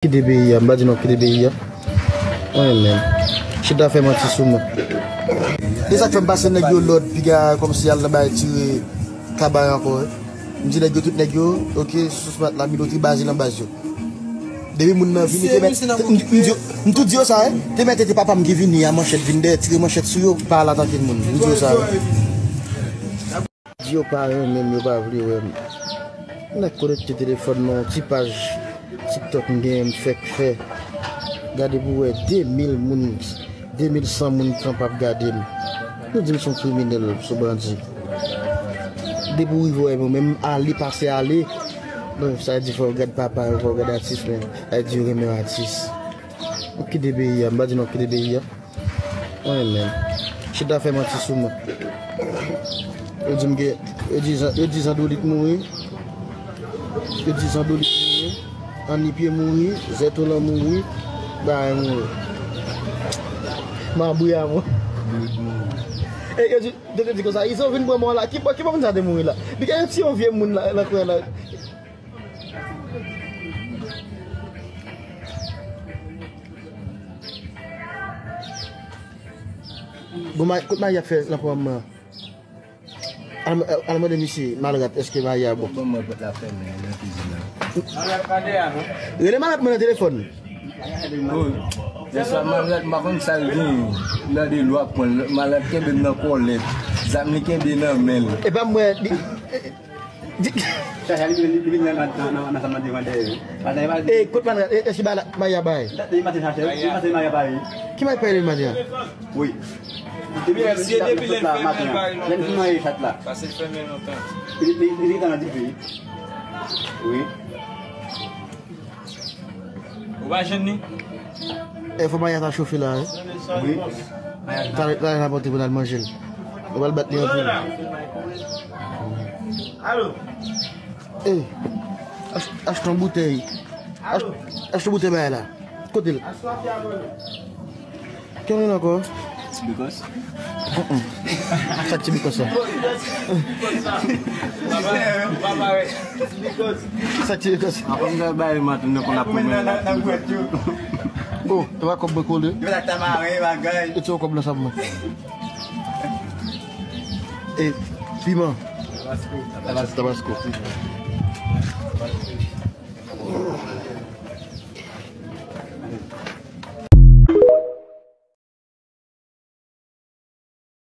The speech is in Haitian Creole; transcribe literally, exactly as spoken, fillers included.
Kite peyi a, m pa di nou kite peyi a. Mwen menm. Chita fè manti sou mwen. E sa k fè m pase nèg yo lòd, piga kòmsi al nan bay tire kabay ankò. M di nèg yo, tout nèg yo, oke, sou smat la, Milo te baze nan baz yo. Depi moun nan vini, te mèt, m, m di yo, m tou di yo sa, wi. Te mèt te papa m ki vini a manchèt, vin dèyè, tire manchèt sou yo, pa al atake moun. M di yo sa, wi. Di yo pa renmen m, yo pa vle wè m. M nèk konekte telefòn nan yon ti paj TikTok m genyen, m fèk fè. Gade pou wè de mil moun, de mil san moun pran p ap gade m. Nou di m se yon kriminèl, se yon bandi. Depi w rive wè m, menm ale, pase ale. Bon, sa vle di fò w gad papa yo, fò w gad atis, men sa vle di yo renmen atis. M kite peyi a, m pa di nou kite peyi a. Mwen menm. Chita fè manti sou mwen. Yo di m gen, yo di Jan, yo di Jandolit mouri. Yo di Jandolit mouri. Annie Pye mouri. Zètolan mouri. Bagay mouri. Mabouya mouri. E yo di, yo te di konsa, Izo vin pran mò la. Ki bò, ki bò moun sa te mouri la? Li gen yon ti yon vye moun la, nan kwen la. Bon, ma-, kot Maria fè nan pran mwen? Al, al mande misye, Malrat, èske Maria bon? Bon, mwen pot la fèmen nan kizin nan. Rele Malrat mwen nan telefòn. Oh, yèswa Malrat, m pa konn sa l gen. Nan de lwa pran, Malrat kenbe m nan kòlèt. Zam li kenbe nan men l. E pa mwen, li, Chacha, li vin, li vin nan, nan, nan, nan, nan, nan, nan, nan, e, kot Maria, e, èske Maria bay? Li maten chacha, li maten Maria bay. Ki Maria bay li maten an? Wi. Depi lè, depi lè l fèmen bay lontan. Lè l fin manje chat la. Pase l fèmen lontan. Li, li, li, li nan dife. Wi. Ou pa jwenn li? E fò Maya ta chofe la, wi. Wi. Talè, talè n a pote pou n al manje l. Ou pral bat li anpil. Alo. E, ach-, achte yon boutèy. Ach-, achte yon boutèy bagay la. Kote l? Kenbe l ankò. Ti Bikòs. Mm-mm. Sa k Ti Bikòs la? Sa k Ti Bikòs? Apre m bay maten nan konn ap pwomennen nan. Oh, e pa kòb mwen kole. Yo la ta mare bagay. E ti kòb nan sa mwen. E piman. Tabasco. Tabasco.